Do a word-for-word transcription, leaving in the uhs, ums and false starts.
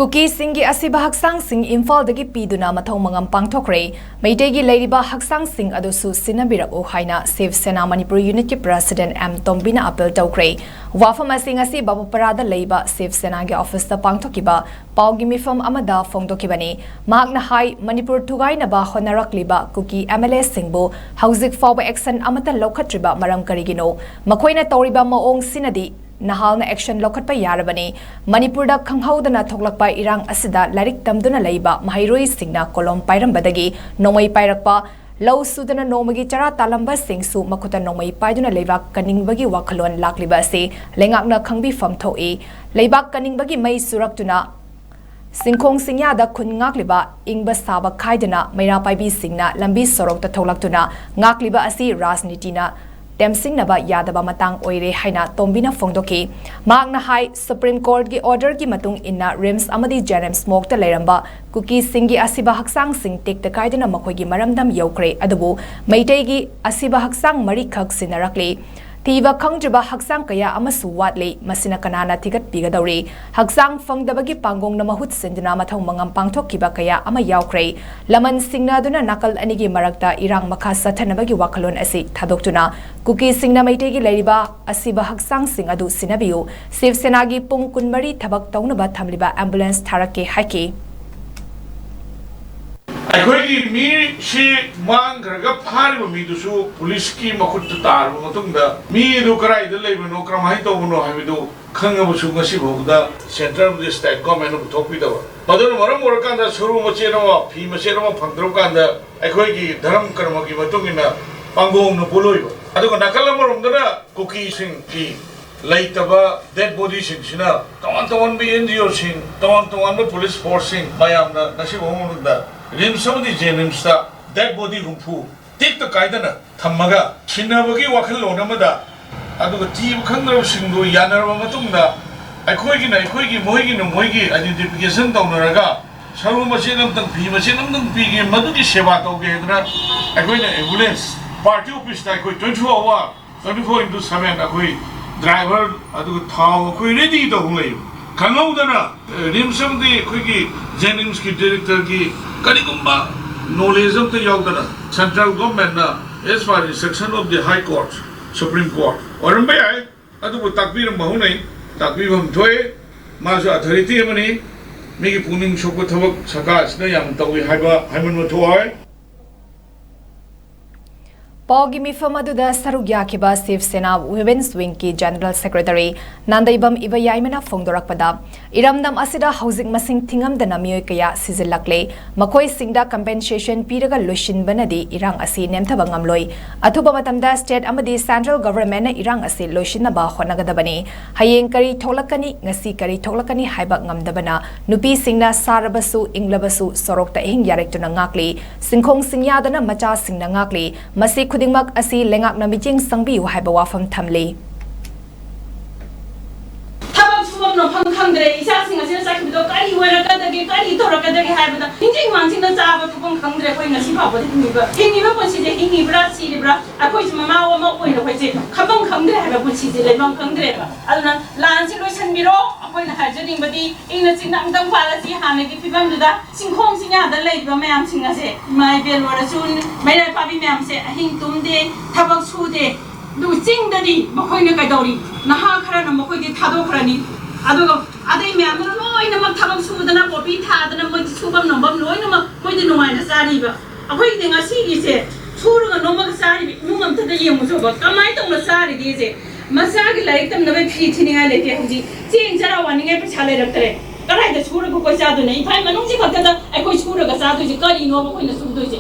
ꯀꯨꯀꯤꯁꯤꯡꯒꯤ ꯑꯁꯤꯕ ꯍꯛꯆꯥꯡꯁꯤꯡ ꯏꯝꯐꯥꯜꯗꯒꯤ ꯄꯤꯗꯨꯅ ꯃꯊꯧ ꯃꯉꯝ ꯄꯥꯡꯊꯣꯛꯈ꯭ꯔꯦ꯫ ꯃꯩꯇꯩꯒꯤ ꯂꯩꯔꯤꯕ ꯍꯛꯆꯥꯡꯁꯤꯡ ꯑꯗꯨꯁꯨ ꯁꯤꯟꯅꯕꯤꯔꯛꯎ ꯍꯥꯏꯅ ꯁꯤꯕ ꯁꯦꯅꯥ ꯃꯅꯤꯄꯨꯔ ꯌꯨꯅꯤꯠꯀꯤ ꯄ꯭ꯔꯦꯁꯤꯗꯦꯟꯠ ꯑꯦꯝ ꯇꯣꯝꯕꯤꯅ ꯑꯄꯤꯜ ꯇꯧꯈ꯭ꯔꯦ꯫ ꯋꯥꯐꯝ ꯑꯁꯤ ꯉꯁꯤ ꯕꯥꯕꯨꯄꯥꯔꯥꯗ ꯂꯩꯕ ꯁꯤꯕ ꯁꯦꯅꯥꯒꯤ ꯑꯣꯐꯤꯁꯇ ꯄꯥꯡꯊꯣꯛꯈꯤꯕ ꯄꯥꯎꯒꯤ ꯃꯤꯐꯝ ꯑꯃꯗ ꯐꯣꯡꯗꯣꯛꯈꯤꯕꯅꯤ꯫ ꯃꯍꯥꯛꯅ ꯍꯥꯏ, ꯃꯅꯤꯄꯨꯔ ꯊꯨꯒꯥꯏꯅꯕ ꯍꯣꯠꯅꯔꯛꯂꯤꯕ ꯀꯨꯀꯤ ꯑꯦꯝ ꯑꯦꯜ ꯑꯦꯁꯤꯡꯕꯨ ꯍꯧꯖꯤꯛ ꯐꯥꯎꯕ ꯑꯦꯛꯁꯟ ꯑꯃꯠꯇ ꯂꯧꯈꯠꯇ꯭ꯔꯤꯕ ꯃꯔꯝ ꯀꯔꯤꯒꯤꯅꯣ? ꯃꯈꯣꯏꯅ ꯇꯧꯔꯤꯕ ꯃꯑꯣꯡꯁꯤꯅꯗꯤ ꯅꯍꯥꯜꯅ ꯑꯦꯛꯁꯟ ꯂꯧꯈꯠꯄ ꯌꯥꯔꯕꯅꯤ꯫ ꯃꯅꯤꯄꯨꯔꯗ ꯈꯪꯍꯧꯗꯅ ꯊꯣꯛꯂꯛꯄ ꯏꯔꯥꯡ ꯑꯁꯤꯗ ꯂꯥꯏꯔꯤꯛ ꯇꯝꯗꯨꯅ ꯂꯩꯕ ꯃꯍꯩꯔꯣꯏꯁꯤꯡꯅ ꯀꯣꯂꯣꯝ ꯄꯥꯏꯔꯝꯕꯗꯒꯤ ꯅꯣꯡꯃꯩ ꯄꯥꯏꯔꯛꯄ, ꯂꯧ ꯁꯨꯗꯅ ꯅꯣꯡꯃꯒꯤ ꯆꯔꯥ ꯇꯥꯜꯂꯝꯕꯁꯤꯡꯁꯨ ꯃꯈꯨꯠꯇ ꯅꯣꯡꯃꯩ ꯄꯥꯏꯗꯨꯅ ꯂꯩꯕꯥꯛ ꯀꯟꯅꯤꯡꯕꯒꯤ ꯋꯥꯈꯜꯂꯣꯟ ꯂꯥꯛꯂꯤꯕ ꯑꯁꯤ ꯂꯩꯉꯥꯛꯅ ꯈꯪꯕꯤꯐꯝ ꯊꯣꯛꯏ꯫ ꯂꯩꯕꯥꯛ ꯀꯟꯅꯤꯡꯕꯒꯤ ꯃꯩ ꯆꯨꯔꯛꯇꯨꯅ ꯁꯤꯡꯈꯣꯡ ꯁꯤꯡꯌꯥꯗ ꯈꯨꯟ ꯉꯥꯛꯂꯤꯕ ꯏꯪꯕ ꯁꯥꯕ ꯈꯥꯏꯗꯅ ꯃꯩꯔꯥ ꯄꯥꯏꯕꯤꯁꯤꯡꯅ ꯂꯝꯕꯤ ꯁꯣꯔꯣꯛꯇ ꯊꯣꯛꯂꯛꯇꯨꯅ ꯉꯥꯛꯂꯤꯕ ꯑꯁꯤ ꯔꯥꯖꯅꯤꯇꯤꯅ ꯇꯦꯝꯁꯤꯡꯅꯕ ꯌꯥꯗꯕ ꯃꯇꯥꯡ ꯑꯣꯏꯔꯦ ꯍꯥꯏꯅ ꯇꯣꯝꯕꯤꯅ ꯐꯣꯡꯗꯣꯛꯈꯤ꯫ ꯃꯍꯥꯛꯅ ꯍꯥꯏ, ꯁꯨꯄ꯭ꯔꯤꯝ ꯀꯣꯔꯠꯀꯤ ꯑꯣꯔꯗꯔꯒꯤ ꯃꯇꯨꯡ ꯏꯟꯅ ꯔꯤꯝꯁ ꯑꯃꯗꯤ ꯖꯦꯅꯤꯝꯁ ꯃꯣꯔꯒꯇ ꯂꯩꯔꯝꯕ ꯀꯨꯀꯤꯁꯤꯡꯒꯤ ꯑꯁꯤꯕ ꯍꯛꯆꯥꯡꯁꯤꯡ ꯇꯦꯛꯇ ꯀꯥꯏꯗꯅ ꯃꯈꯣꯏꯒꯤ ꯃꯔꯝꯗꯝ ꯌꯧꯈ꯭ꯔꯦ, ꯑꯗꯨꯕꯨ ꯃꯩꯇꯩꯒꯤ ꯑꯁꯤꯕ ꯍꯛꯆꯥꯡ ꯃꯔꯤꯈꯛ ꯁꯤꯟꯅꯔꯛꯂꯤ꯫ ꯊꯤꯕ ꯈꯪꯗ꯭ꯔꯤꯕ ꯍꯛꯆꯥꯡ ꯀꯌꯥ ꯑꯃꯁꯨ ꯋꯥꯠꯂꯤ꯫ ꯃꯁꯤꯅ ꯀꯅꯥꯅ ꯊꯤꯒꯠꯄꯤꯒꯗꯧꯔꯤ? ꯍꯛꯆꯥꯡ ꯐꯪꯗꯕꯒꯤ ꯄꯥꯡꯒꯣꯡꯅ ꯃꯍꯨꯠ ꯁꯤꯟꯗꯨꯅ ꯃꯊꯧ ꯃꯉꯝ ꯄꯥꯡꯊꯣꯛꯈꯤꯕ ꯀꯌꯥ ꯑꯃ ꯌꯥꯎꯈ꯭ꯔꯦ꯫ ꯂꯃꯟ ꯁꯤꯡꯅꯗꯨꯅ ꯅꯥꯀꯜ ꯑꯅꯤꯒꯤ ꯃꯔꯛꯇ ꯏꯔꯥꯡ ꯃꯈꯥ ꯆꯠꯊꯅꯕꯒꯤ ꯋꯥꯈꯜꯂꯣꯟ ꯑꯁꯤ ꯊꯥꯗꯣꯛꯇꯨꯅ ꯀꯨꯀꯤꯁꯤꯡꯅ ꯃꯩꯇꯩꯒꯤ ꯂꯩꯔꯤꯕ ꯑꯁꯤꯕ ꯍꯛꯆꯥꯡꯁꯤꯡ ꯑꯗꯨ ꯁꯤꯟꯅꯕꯤꯌꯨ꯫ ꯁꯤꯕ ꯁꯦꯅꯥꯒꯤ ꯄꯨꯡ ꯀꯨꯟꯃꯔꯤ ꯊꯕꯛ ꯇꯧꯅꯕ ꯊꯝꯂꯤꯕ ꯑꯦꯝꯕꯨꯂꯦꯟꯁ ꯊꯥꯔꯛꯀꯦ ꯍꯥꯏꯈꯤ꯫ ꯑꯩꯈꯣꯏꯒꯤ ꯃꯤꯁꯤ ꯃꯥꯡꯈ꯭ꯔꯒ ꯐꯥꯔꯤꯕ ꯃꯤꯗꯨꯁꯨ ꯄꯨꯂꯤꯁꯀꯤ ꯃꯈꯨꯠꯇ ꯇꯥꯔꯕ ꯃꯇꯨꯡꯗ ꯃꯤ ꯑꯗꯨ ꯀꯗꯥꯏꯗ ꯂꯩꯕꯅꯣ, ꯀꯔꯝꯍꯥꯏꯅ ꯇꯧꯕꯅꯣ ꯍꯥꯏꯕꯗꯨ ꯈꯪꯉꯕꯁꯨ ꯉꯁꯤ ꯐꯥꯎꯕꯗ ꯁꯦꯟꯇ꯭ꯔꯦꯜ ꯑꯃꯗꯤ ꯁ꯭ꯇꯦꯠ ꯒꯣꯔꯃꯦꯟꯅ ꯄꯨꯊꯣꯛꯄꯤꯗꯕ꯫ ꯃꯗꯨꯅ ꯃꯔꯝ ꯑꯣꯏꯔꯀꯥꯟꯗ ꯁꯔꯨ ꯃꯆꯦꯠ ꯑꯃ, ꯐꯤ ꯃꯆꯦꯠ ꯑꯃ ꯐꯪꯗ꯭ꯔꯕ ꯀꯥꯟꯗ ꯑꯩꯈꯣꯏꯒꯤ ꯙꯔꯝ ꯀꯔꯃꯒꯤ ꯃꯇꯨꯡ ꯏꯟꯅ ꯄꯥꯡꯒꯣꯡꯅ ꯄꯣꯂꯣꯏꯕ꯫ ꯑꯗꯨꯒ ꯅꯥꯀꯜ ꯑꯃꯔꯣꯝꯗꯅ ꯀꯨꯀꯤꯁꯤꯡꯒꯤ ꯂꯩꯇꯕ ꯗꯦꯗ ꯕꯣꯗꯤꯁꯤꯡꯁꯤꯅ ꯇꯣꯉꯥꯟ ꯇꯣꯉꯥꯟꯕ ꯑꯦꯟ ꯖꯤ ꯑꯣꯁꯤꯡ, ꯇꯣꯉꯥꯟ ꯇꯣꯉꯥꯟꯕ ꯄꯨꯂꯤꯁ ꯐꯣꯔꯁꯁꯤꯡ ꯃꯌꯥꯝꯅ ꯉꯁꯤ ꯐꯥꯎꯕ ꯃꯅꯨꯡꯗ ꯔꯤꯝꯁ ꯑꯃꯗꯤ ꯖꯦꯅꯤꯝꯁꯇ ꯗꯦꯗ ꯕꯣꯗꯤ ꯍꯨꯝꯐꯨ ꯇꯦꯛꯇ ꯀꯥꯏꯗꯅ ꯊꯝꯃꯒ ꯁꯤꯟꯅꯕꯒꯤ ꯋꯥꯈꯜꯂꯣꯟ ꯑꯃꯗ, ꯑꯗꯨꯒ ꯊꯤꯕ ꯈꯪꯗ꯭ꯔꯕꯁꯤꯡꯗꯨ ꯌꯥꯅꯔꯕ ꯃꯇꯨꯡꯗ ꯑꯩꯈꯣꯏꯒꯤꯅ ꯑꯩꯈꯣꯏꯒꯤ, ꯃꯣꯏꯒꯤꯅ ꯃꯣꯏꯒꯤ ꯑꯥꯏꯗꯦꯟꯇꯤꯐꯤꯀꯦꯁꯟ ꯇꯧꯅꯔꯒ ꯁꯔꯨ ꯃꯆꯦꯠ ꯑꯃꯇꯪ, ꯐꯤ ꯃꯆꯦꯠ ꯑꯃꯇꯪ ꯄꯤꯒꯦ, ꯃꯗꯨꯒꯤ ꯁꯦꯕꯥ ꯇꯧꯒꯦ ꯍꯥꯏꯗꯅ ꯑꯩꯈꯣꯏꯅ ꯑꯦꯝꯕꯨꯂꯦꯟꯁ ꯄꯥꯔꯇꯤ ꯑꯣꯐꯤꯁꯇ ꯑꯩꯈꯣꯏ twenty four hour, twenty four into seven ꯑꯩꯈꯣꯏ ꯗ꯭ꯔꯥꯏꯚꯔ ꯑꯗꯨꯒ ꯊꯥꯎ ꯑꯩꯈꯣꯏ ꯔꯦꯗꯤ ꯇꯧꯔ ꯂꯩꯕ꯫ ꯈꯪꯍꯧꯗꯅ ꯔꯤꯝꯁ ꯑꯃꯗꯤ ꯑꯩꯈꯣꯏꯒꯤ ꯖꯦꯅꯤꯝꯁꯀꯤ ꯗꯤꯔꯦꯛꯇꯔꯒꯤ ꯀꯔꯤꯒꯨꯝꯕ ꯅꯣꯂꯦꯖ ꯑꯝꯇ ꯌꯥꯎꯗꯅ ꯁꯦꯟꯇ꯭ꯔꯦꯜ ꯒꯣꯔꯃꯦꯟꯅ, as per instruction of the High Court, Supreme Court ꯑꯣꯏꯔꯝꯕ ꯌꯥꯏ, ꯑꯗꯨꯕꯨ ꯇꯥꯛꯄꯤꯔꯝꯕ ꯍꯧꯅꯩ, ꯇꯥꯛꯄꯤꯐꯝ ꯊꯣꯛꯑꯦ꯫ ꯃꯥꯁꯨ ꯑꯊꯣꯔꯤꯇꯤ ꯑꯃꯅꯤ꯫ ꯃꯤꯒꯤ ꯄꯨꯛꯅꯤꯡ ꯁꯣꯛꯄ ꯊꯕꯛ ꯁꯔꯀꯥꯔꯁꯤꯅ ꯌꯥꯝ ꯇꯧꯏ ꯍꯥꯏꯕ ꯍꯥꯏꯃꯟꯕ ꯊꯣꯛꯑꯣꯏ꯫ ꯄꯥꯎꯒꯤ ꯃꯤꯐꯝ ꯑꯗꯨꯗ ꯁꯔꯨꯛ ꯌꯥꯈꯤꯕ ꯁꯤꯕ ꯁꯦꯅꯥ ꯋꯨꯃꯦꯟꯁ ꯋꯤꯡꯒꯤ ꯖꯦꯅꯔꯦꯜ ꯁꯦꯀ꯭ꯔꯦꯇꯔꯤ ꯅꯥꯟꯗꯩꯕꯝ ꯏꯕꯌꯥꯏꯃꯅ ꯐꯣꯡꯗꯣꯔꯛꯄꯗ, ꯏꯔꯝꯗꯝ ꯑꯁꯤꯗ ꯍꯧꯖꯤꯛ ꯃꯁꯤꯡ ꯊꯤꯉꯝꯗꯅ ꯃꯤꯑꯣꯏ ꯀꯌꯥ ꯁꯤꯖꯤꯜꯂꯛꯂꯦ꯫ ꯃꯈꯣꯏꯁꯤꯡꯗ ꯀꯝꯄꯦꯟꯁꯦꯁꯟ ꯄꯤꯔꯒ ꯂꯣꯏꯁꯤꯟꯕꯅꯗꯤ ꯏꯔꯥꯡ ꯑꯁꯤ ꯅꯦꯝꯊꯕ ꯉꯝꯂꯣꯏ꯫ ꯑꯊꯨꯕ ꯃꯇꯝꯗ ꯁ꯭ꯇꯦꯠ ꯑꯃꯗꯤ ꯁꯦꯟꯇ꯭ꯔꯦꯜ ꯒꯚꯔꯟꯃꯦꯟꯠꯅ ꯏꯔꯥꯡ ꯑꯁꯤ ꯂꯣꯏꯁꯤꯟꯅꯕ ꯍꯣꯠꯅꯒꯗꯕꯅꯤ꯫ ꯍꯌꯦꯡ ꯀꯔꯤ ꯊꯣꯛꯂꯛꯀꯅꯤ, ꯉꯁꯤ ꯀꯔꯤ ꯊꯣꯛꯂꯛꯀꯅꯤ ꯍꯥꯏꯕ ꯉꯝꯗꯕꯅ ꯅꯨꯄꯤꯁꯤꯡꯅ ꯁꯥꯔꯕꯁꯨ ꯏꯪꯂꯕꯁꯨ ꯁꯣꯔꯣꯛꯇ ꯑꯍꯤꯡ ꯌꯥꯔꯦꯛꯇꯨꯅ ꯉꯥꯛꯂꯤ꯫ ꯁꯤꯡꯈꯣꯡ ꯁꯤꯡꯌꯥꯗꯅ ꯃꯆꯥꯁꯤꯡꯅ ꯉꯥꯛꯂꯤ꯫ ꯃꯁꯤ ꯈꯨꯗꯤꯡꯃꯛ ꯑꯁꯤ ꯂꯩꯉꯥꯛꯅ ꯃꯤꯠꯌꯦꯡ ꯆꯪꯕꯤꯌꯨ ꯍꯥꯏꯕ ꯋꯥꯐꯝ ꯊꯝꯂꯤ꯫ ꯊꯕꯛ ꯁꯨꯐꯝ ꯅꯣꯝꯐꯝ ꯈꯪꯗ꯭ꯔꯦ꯫ ꯏꯆꯥꯁꯤꯡ ꯑꯁꯤꯅ ꯆꯠꯈꯤꯕꯗꯣ ꯀꯔꯤ ꯑꯣꯏꯔꯛꯀꯗꯒꯦ, ꯀꯔꯤ ꯇꯧꯔꯛꯀꯗꯒꯦ ꯍꯥꯏꯕꯗ ꯅꯤꯡꯁꯤꯡ ꯃꯥꯡꯖꯤꯡꯅ ꯆꯥꯕ ꯊꯛꯐꯝ ꯈꯪꯗ꯭ꯔꯦ꯫ ꯑꯩꯈꯣꯏ ꯉꯁꯤ ꯐꯥꯎꯕꯗ ꯍꯤꯡꯉꯤꯕ, ꯍꯤꯡꯉꯤꯕ ꯄꯨꯟꯁꯤꯁꯦ ꯍꯤꯡꯉꯤꯕ꯭ꯔꯥ ꯁꯤꯔꯤꯕ꯭ꯔꯥ? ꯑꯩꯈꯣꯏꯁꯨ ꯃꯃꯥ ꯑꯃ ꯑꯣꯏꯅ ꯑꯩꯈꯣꯏꯁꯦ ꯈꯟꯐꯝ ꯈꯪꯗ꯭ꯔꯦ ꯍꯥꯏꯕ, ꯄꯨꯟꯁꯤꯁꯦ ꯂꯩꯐꯝ ꯈꯪꯗ꯭ꯔꯦꯕ꯫ ꯑꯗꯨꯅ ꯂꯥꯟꯁꯤ ꯂꯣꯏꯁꯤꯟꯕꯤꯔꯣ꯫ ꯑꯩꯈꯣꯏꯅ ꯍꯥꯏꯖꯅꯤꯡꯕꯗꯤ ꯏꯪꯅ ꯆꯤꯛꯅ ꯑꯃꯨꯛꯇꯪ ꯄꯥꯜꯂꯁꯤ ꯍꯥꯟꯅꯒꯤ ꯐꯤꯕꯝꯗꯨꯗ꯫ ꯆꯤꯡꯈꯣꯡ ꯆꯤꯡꯌꯥꯗ ꯂꯩꯔꯤꯕ ꯃꯌꯥꯝꯁꯤꯡ ꯑꯁꯦ, ꯏꯃꯥ ꯏꯕꯦꯜ ꯑꯣꯏꯔꯁꯨ, ꯃꯩꯔꯥ ꯄꯥꯕꯤ ꯃꯌꯥꯝꯁꯦ ꯑꯍꯤꯡ ꯇꯨꯝꯗꯦ, ꯊꯕꯛ ꯁꯨꯗꯦ꯫ ꯑꯗꯨ ꯆꯤꯡꯗꯗꯤ ꯃꯈꯣꯏꯅ ꯀꯩꯗꯧꯔꯤ? ꯅꯍꯥ ꯈꯔꯅ ꯃꯈꯣꯏꯗꯤ ꯊꯥꯗꯣꯛꯈ꯭ꯔꯅꯤ꯫ ꯑꯗꯨꯒ ꯑꯇꯩ ꯃꯌꯥꯝꯗꯨꯅ ꯂꯣꯏꯅꯃꯛ ꯊꯕꯛ ꯁꯨꯗꯅ, ꯄꯣꯄꯤ ꯊꯥꯗꯅ, ꯃꯣꯏꯗꯤ ꯁꯨꯐꯝ ꯅꯣꯝꯐꯝ ꯂꯣꯏꯅꯃꯛ ꯃꯣꯏꯗꯤ ꯅꯨꯡꯉꯥꯏꯅ ꯆꯥꯔꯤꯕ꯫ ꯑꯩꯈꯣꯏꯒꯤꯗꯤ ꯉꯁꯤꯒꯤꯁꯦ ꯁꯨꯔꯒ ꯅꯣꯝꯃꯒ ꯆꯥꯔꯤꯕ ꯏꯃꯨꯡ ꯑꯝꯇꯗ ꯌꯦꯡꯉꯨꯁꯣꯕ, ꯀꯃꯥꯏꯅ ꯇꯧꯅ ꯆꯥꯔꯤꯒꯦꯁꯦ? ꯃꯆꯥꯒꯤ ꯂꯥꯏꯔꯤꯛ ꯇꯝꯅꯕ ꯐꯤ ꯊꯤꯅꯤꯡꯉꯥꯏ ꯂꯩꯇꯦ ꯍꯧꯖꯤꯛ꯫ ꯆꯦꯡ ꯆꯔꯥ ꯋꯥꯅꯤꯡꯉꯥꯏ ꯄꯩꯁꯥ ꯂꯩꯔꯛꯇ꯭ꯔꯦ꯫ ꯀꯗꯥꯏꯗ ꯁꯨꯔꯒ ꯑꯩꯈꯣꯏ ꯆꯥꯗꯣꯏꯅꯣ? ꯏꯝꯐꯥꯜ ꯃꯅꯨꯡꯁꯤ ꯈꯛꯇꯗ ꯑꯩꯈꯣꯏ ꯁꯨꯔꯒ ꯆꯥꯗꯣꯏꯁꯦ ꯀꯔꯤꯅꯣꯕ ꯑꯩꯈꯣꯏꯅ ꯁꯨꯗꯣꯏꯁꯦ?